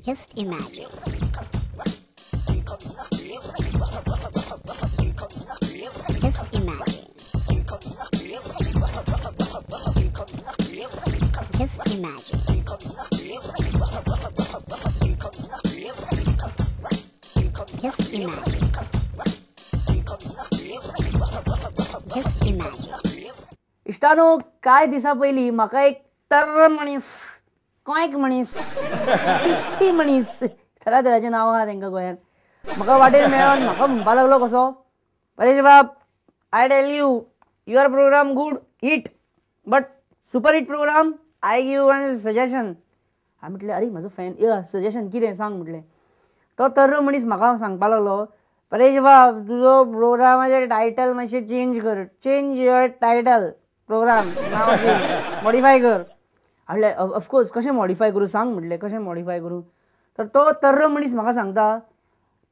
Just imagine. Just imagine. Just imagine. Just imagine. Just imagine. इश्टानो, कांय दिसां पयलीं म्हाका एक तर्र मनीस, कोंयक मनीस, पिश्टी मनीस, तरातराचीं नांवां आहा तेंकां गोंयांत, म्हाका वाटेर मेळोन म्हाका म्हणपाक लागलो कसो, परेश बाब, I tell you, your program good hit, but super hit program, I give one suggestion. हांवें म्हटलें, अरे म्हजो फॅन, सजेशन कितें सांग म्हटलें. तो तर्र मनीस म्हाका सांगपाक लागलो, परेश बाब, तुजो प्रोग्रामाचें टायटल मातशें चेंज कर, चेंज your title, programme नांव चेंज, मॉडिफाय कर. हाडलें, ऑफकोर्स, कशें मॉडिफाय करूं सांग म्हटलें, कशें मॉडिफाय करूं. तर तो तर्र मनीस म्हाका सांगता,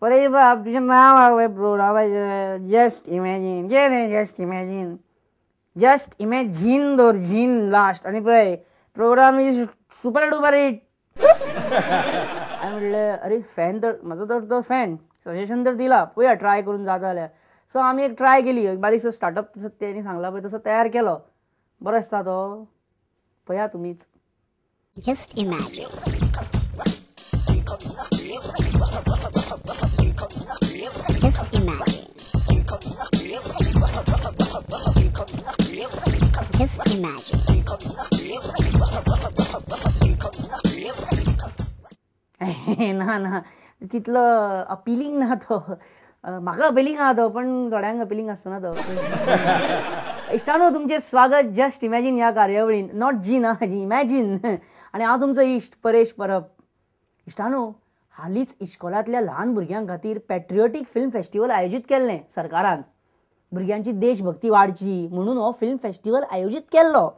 परेश बाब, तुजें नांव आहा पळय प्रोग्रामाचें जस्ट इमॅजीन, कितें जस्ट इमॅजीन, जस्ट इमॅजीन दवर, झीन लास्ट, आनी पळय program is super duper hit. हांवें म्हणलें, अरे फॅन तर म्हजो, तर तो फॅन सजेशन तर दिला, पळोवया ट्राय करून जाता जाल्यार. सो आमी एक ट्राय केली, एक बारीकसो स्टार्टअप तसो तेणी सांगला पळय तसो तयार केलो. बरो आसता तो, पळया तुमीच. Just imagine. Just imagine. Just imagine. ना ना, तितलो अपिलींग ना तो, म्हाका अपिलींग आहा तो, पण थोड्यांक अपिलींग आसना तो. इश्टानो, तुमचें स्वागत जस्ट इमॅजीन ह्या कार्यावळीन, not gene आं, जी इमॅजीन. आनी हांव तुमचो इश्ट परेश परब. इश्टानो, हालींच इश्कोलांतल्या ल्हान भुरग्यां खातीर पॅट्रियोटीक फिल्म फेस्टिवल आयोजीत केल्लें सरकारान. भुरग्यांची देशभक्ती वाडची म्हणून हो फिल्म फेस्टिवल आयोजीत केल्लो.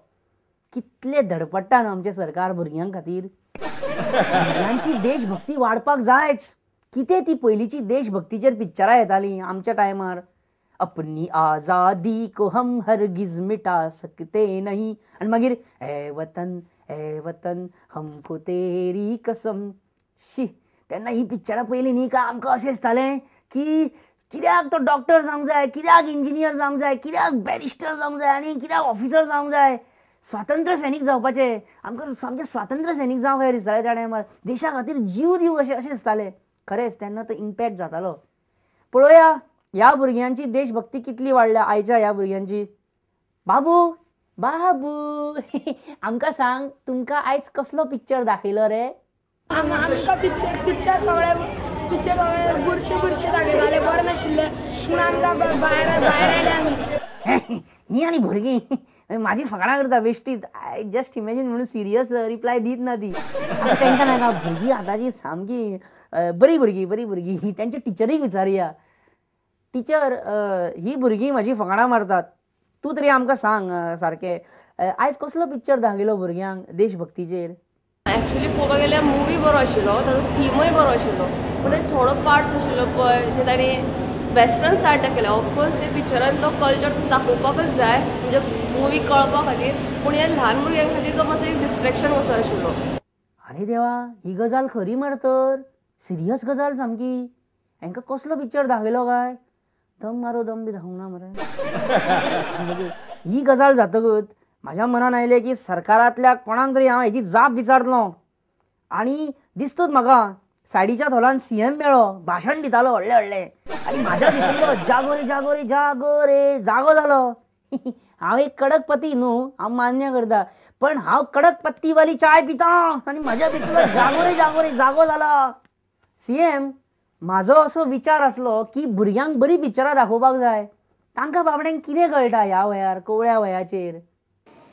कितले धडपडटा न्हू आमचें सरकार भुरग्यां खातीर. भुरग्यांची देशभक्ती वाडपाक जायच. कितें ती पयलींची देशभक्तीचेर पिक्चरां येतालीं आमच्या टायमार, अपनी आजादी को हम हरगिज मिटा सकते नहीं, आनी मागीर ए वतन ए वतन हमको तेरी कसम. शी, तेन्ना ही पिक्चरां पयलीं न्ही काय आमकां अशें दिसतालें की कित्याक तो डॉक्टर जावंक जाय, कित्याक इंजिनियर जावंक जाय, कित्याक बॅरिस्टर जावंक जाय, आनी कित्याक ऑफिसर जावंक जाय. स्वातंत्र्य सैनीक जावपाचें आमकां, सामकें स्वातंत्र्य सैनीक जावंक जाय दिसतालें त्या टायमार, देशा खातीर जीव दिवं अशें अशें दिसतालें. खरेंच तेन्ना तो इम्पॅक्ट जातालो. पळोवया ह्या भुरग्यांची देशभक्ती कितली वाडल्या आयच्या ह्या भुरग्यांची. बाबू बाबू, आमकां सांग, तुमकां आयज कसलो पिक्चर दाखयलो रे? आमकां पिक्चर सगळे पिक्चर सगळे बुरशे बुरशे दाखयताले, बरें नाशिल्लें म्हणून आमकां भायर भायर आयले आमी. ही आनी भुरगीं म्हाजी फकाणां करता बेश्टीत. I just imagine म्हणून सिरियस रिप्लाय दीत ना ती. आतां तेंकां नाका, भुरगीं आतांची सामकी बरीं भुरगीं, बरीं भुरगीं. तेंच्या टिचरीक विचारुया. टिचर, ही भुरगीं म्हाजी फकाणां मारतात, तूं तरी आमकां सांग सारकें, आयज कसलो पिक्चर दाखयलो भुरग्यांक देशभक्तीचेर? एक्चुली पळोवपाक गेल्यार मुवी बरो आशिल्लो, ताजो थिमूय बरो आशिल्लो, पूण थोडो पार्ट्स आशिल्लो पळय जे ताणी वेस्टर्न सायड दाखयला. ऑफकोर्स ते पिक्चरान तो कल्चर दाखोवपाकच जाय, म्हणजे मुवी कळपा खातीर, पूण ह्या ल्हान भुरग्यां खातीर तो मातसो एक डिस्ट्रेक्शन कसो आशिल्लो. आरे देवा, ही गजाल खरी मरे तर, सिरियस गजाल सामकी. हांकां कसलो पिक्चर दाखयलो काय? दम मारो दम बी दाखोवंक ना मरे. ही गजाल जातकच म्हाज्या मनान आयलें की सरकारांतल्या कोणाक तरी हांव हेजी जाप विचारतलो. आनी दिसतूच म्हाका सायडीच्या थोलान सीएम मेळ्ळो, भाशण दितालो व्हडलें व्हडलें, आनी म्हाज्या भितरलो जागो रे जागो रे जागो रे जागो जालो. हांव एक कडकपती न्हू, हांव मान्य करता, पण हांव कडक पत्तीवाली चाय पिता आनी म्हाज्या भितरलो जागो रे जागो रे जागो जाला. सीएम, म्हाजो असो विचार आसलो की भुरग्यांक बरीं पिक्चरां दाखोवपाक जाय. तांकां बाबड्यांक कितें कळटा ह्या वयार, कोवळ्या वयाचेर?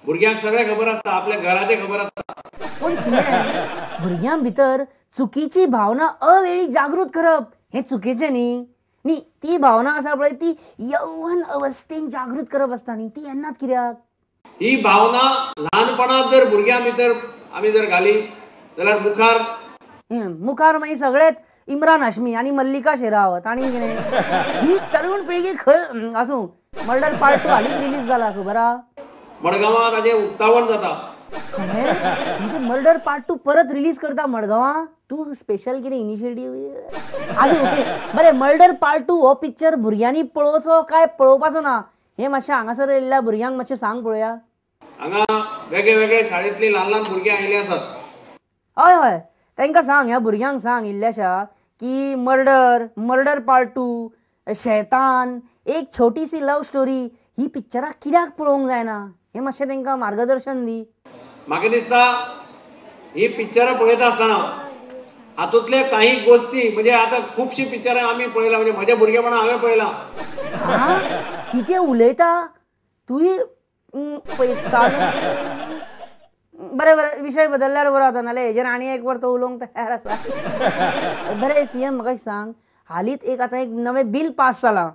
भुरग्यांक सगळें खबर आसता, आपल्या घरांतय खबर आसता. पूण सीएम, भुरग्यां भितर चुकीची भावना अवेळी जागृत करप हें चुकीचें न्ही. न्ही, ती भावना आसा पळय ती यौवन अवस्थेन जागृत करप आसता न्ही, ती येन्नात कित्याक? ही भावना ल्हानपणांत जर भुरग्यां भितर आमी जर घाली जाल्यार मुखार मुखार मागीर सगळेच इम्रान हाशमी आनी मल्लिका शेरावत आनी कितें. ही तरुण पिळगी खंय आसूं. मर्डर पार्ट 2 हालींच रिलीज जाला, खबर आहा? मडगांवां ताजें उक्तावण जाता. खरें म्हणजे मर्डर पार्ट 2 परत रिलीज करता मडगांवां? तूं स्पेशल कितें इनिशिएटीव आजून. बरें, मर्डर पार्ट 2 हो पिक्चर भुरग्यांनी पळोवचो काय पळोवपाचो ना हें मातशें हांगासर येयल्ल्या भुरग्यांक मातशें सांग पळोवया. हांगा वेगळे वेगळे शाळेंतली ल्हान ल्हान भुरगीं आयिल्लीं आसात. हय हय, तांकां सांग, ह्या भुरग्यांक सांग इल्ल्याशा की मर्डर, मर्डर पार्ट 2, शैतान, एक छोटीशी लव स्टोरी ही पिक्चरां कित्याक पळोवंक जायना हें मातशें तांकां मार्गदर्शन दी. म्हाका दिसता ही पिक्चरां पळयता आसतना हातूंतले काही गोष्टी म्हणजे आतां खुबशीं पिक्चरां आमी पळयला, म्हणजे म्हज्या भुरगेपणां हांवें पळयलां. आं, कितें उलयता तूं पळयता. बरें बरें, विशय बदलल्यार बरो जाता, नाल्यार हेजेर आनी एक वर तो उलोवंक तयार आसा. बरें सीएम, म्हाका एक सांग, हालींच एक आतां एक नवें बील पास जालां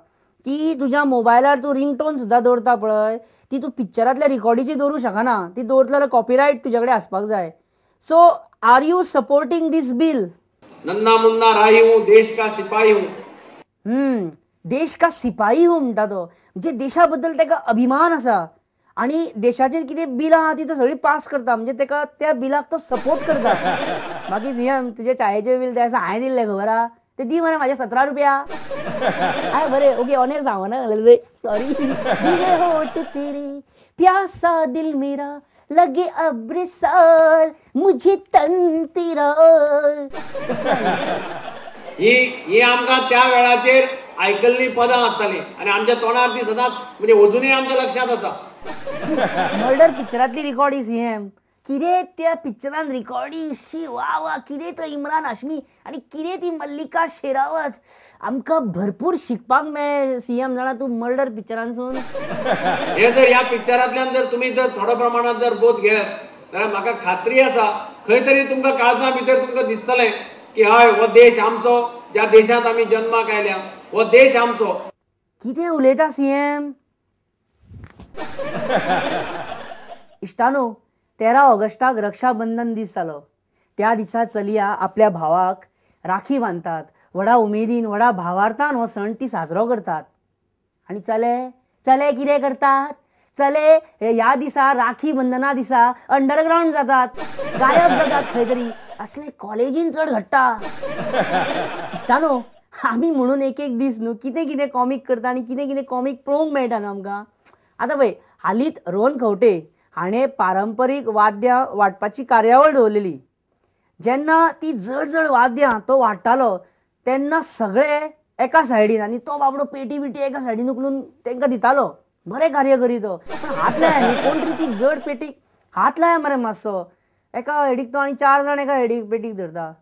की तुज्या मोबायलार तूं रिंगटोन सुद्दां दवरता पळय, ती तूं पिक्चरांतल्या रिकॉर्डीची दवरूंक शकना, ती दवरतलो जाल्यार कॉपिरायट तुज्या कडेन आसपाक जाय. So are you supporting this bill? नन्ना मुन्ना राही हूं, देश का सिपाही हूं. देश का सिपाही हूं म्हणटा तो, म्हणजे देशा बद्दल ताका अभिमान आसा आनी देशाचेर कितें बिलां आहा ती तो सगळीं पास करता, म्हणजे ताका त्या बिलाक तो सपोर्ट करता. बाकी सीएम, तुजे चायेचें बील त्या दिसा हांवें दिल्लें खबर आहा, ते दी मरे म्हाजे 17 रुपया. हय बरें, ओके, ऑनेर सांगना, सॉरी. भीगे होठ तेरे, प्यासा दिल मेरा, लगे अब्र साल मुझे तन तेरा. ही ही आमकां त्या वेळाचेर आयकल्लीं पदां आसतालीं आनी आमच्या तोंडार ती सदांच म्हणजे अजुनूय आमच्या लक्षांत आसा. मर्डर पिक्चरांतली रिकॉर्डी सीएम, कितें त्या पिक्चरान रिकॉर्डी, शी वा वा, कितें तो इमरान हाशमी आनी कितें ती मल्लिका शेरावत, आमकां भरपूर शिकपाक मेळ्ळें सीएम जाणा तूं मर्डर पिक्चरांसून. हे जर ह्या पिक्चरांतल्यान जर तुमी जर थोडो प्रमाणांत जर बोध घेत जाल्यार म्हाका खात्री आसा खंय तरी तुमकां काळजा भितर तुमकां दिसतलें की हय, हो देश आमचो, ज्या देशांत आमी जन्माक आयल्या हो देश आमचो. कितें उलयता सीएम? इश्टानो, 13 ऑगस्टाक रक्षाबंधन दीस जालो. त्या दिसा चलया आपल्या भावाक राखी बांदतात, व्हडा उमेदीन व्हडा भावार्थान हो सण ती साजरो करतात. आनी चले चले कितें करतात? चले ह्या दिसा राखी बंधना दिसा अंडरग्रावंड जातात, गायब जातात खंय तरी. असले कॉलेजीन चड घडटा. इश्टानो, आमी म्हणून एक एक दीस न्हू कितें कितें कॉमीक करता आनी कितें कितें कॉमीक पळोवंक मेळटा न्हू आमकां. आतां पळय, हालींच रोहन खंवटे हाणें पारंपरीक वाद्यां वांटपाची कार्यावळ दवरलेली. जेन्ना ती जड जड वाद्यां तो वांट्टालो तेन्ना सगळे एका सायडीन आनी तो बाबडो पेटी बिटी एका सायडीन उखलून तांकां दितालो. बरें कार्य करी तो, पण हात लाया न्ही कोण तरी ती जड पेटी हात लाया मरे मातसो, एका हेडीक तो आनी 4 जाण एका हेडीक पेटीक धरता.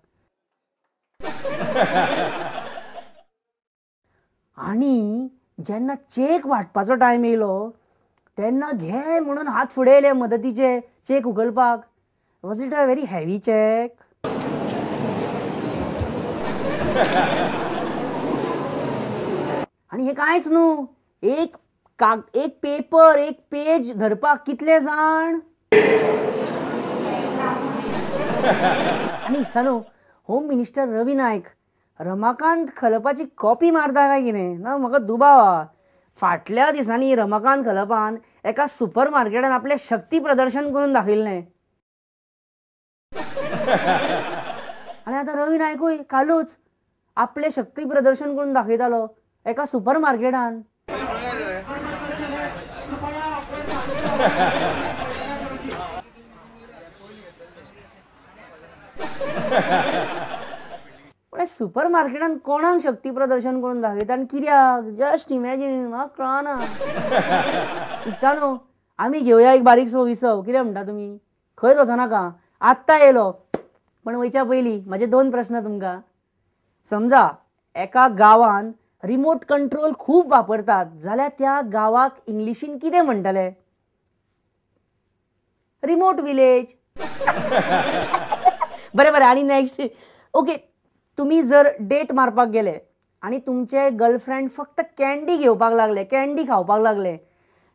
आनी जेन्ना चेक वांटपाचो टायम येयलो तेन्ना घे म्हणून हात फुडें येयले मदतीचे check उखलपाक. Was it a very heavy cheque? आनी हें कांयच न्हू, एक एक पेपर एक पेज धरपाक कितले जाण. आनी इश्टानो, होम मिनिस्टर रवी नायक रमाकांत खलपाची कॉपी मारता काय कितें ना म्हाका दुबाव आहा. फाटल्या दिसांनी रमाकांत खलपान एका सुपर मार्केटान आपलें शक्ती प्रदर्शन करून दाखयल्लें. आनी आतां रवी नायकूय कालूच आपलें शक्ती प्रदर्शन करून दाखयतालो एका सुपर मार्केटान. पण सुपर मार्केटान कोणाक शक्ती प्रदर्शन करून दाखयता आनी कित्याक? जस्ट इमॅजीन, म्हाका कळना. इश्टानो, आमी घेवया एक बारीकसो विसव, कितें म्हणटा तुमी? खंयच वचनाका, आत्तां येयलो. पण वयच्या पयलीं म्हाजे 2 प्रस्न तुमकां. समजा एका गांवान रिमोट कंट्रोल खूब वापरतात जाल्यार त्या गांवाक इंग्लिशीन कितें म्हणटले? Remote village. बरें बरें, आनी नेक्स्ट, ओके, तुमी जर डेट मारपाक गेले आनी तुमचे गर्लफ्रेंड फक्त कँडी घेवपाक लागले, कँडी खावपाक लागले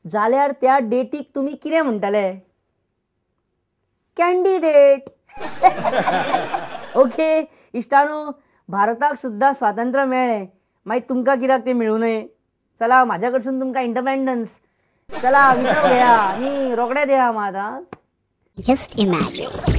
जाल्यार त्या डेटीक तुमी कितें म्हणटले? Candy date. Okay इश्टानो, भारताक सुद्दां स्वातंत्र्य मेळ्ळें, मागीर तुमकां कित्याक तें मेळूं नये? चला, म्हाज्या कडसून तुमकां इंडिपेंडन्स. चला विसव घेया आनी रोखडे दिया आतां. Just imagine.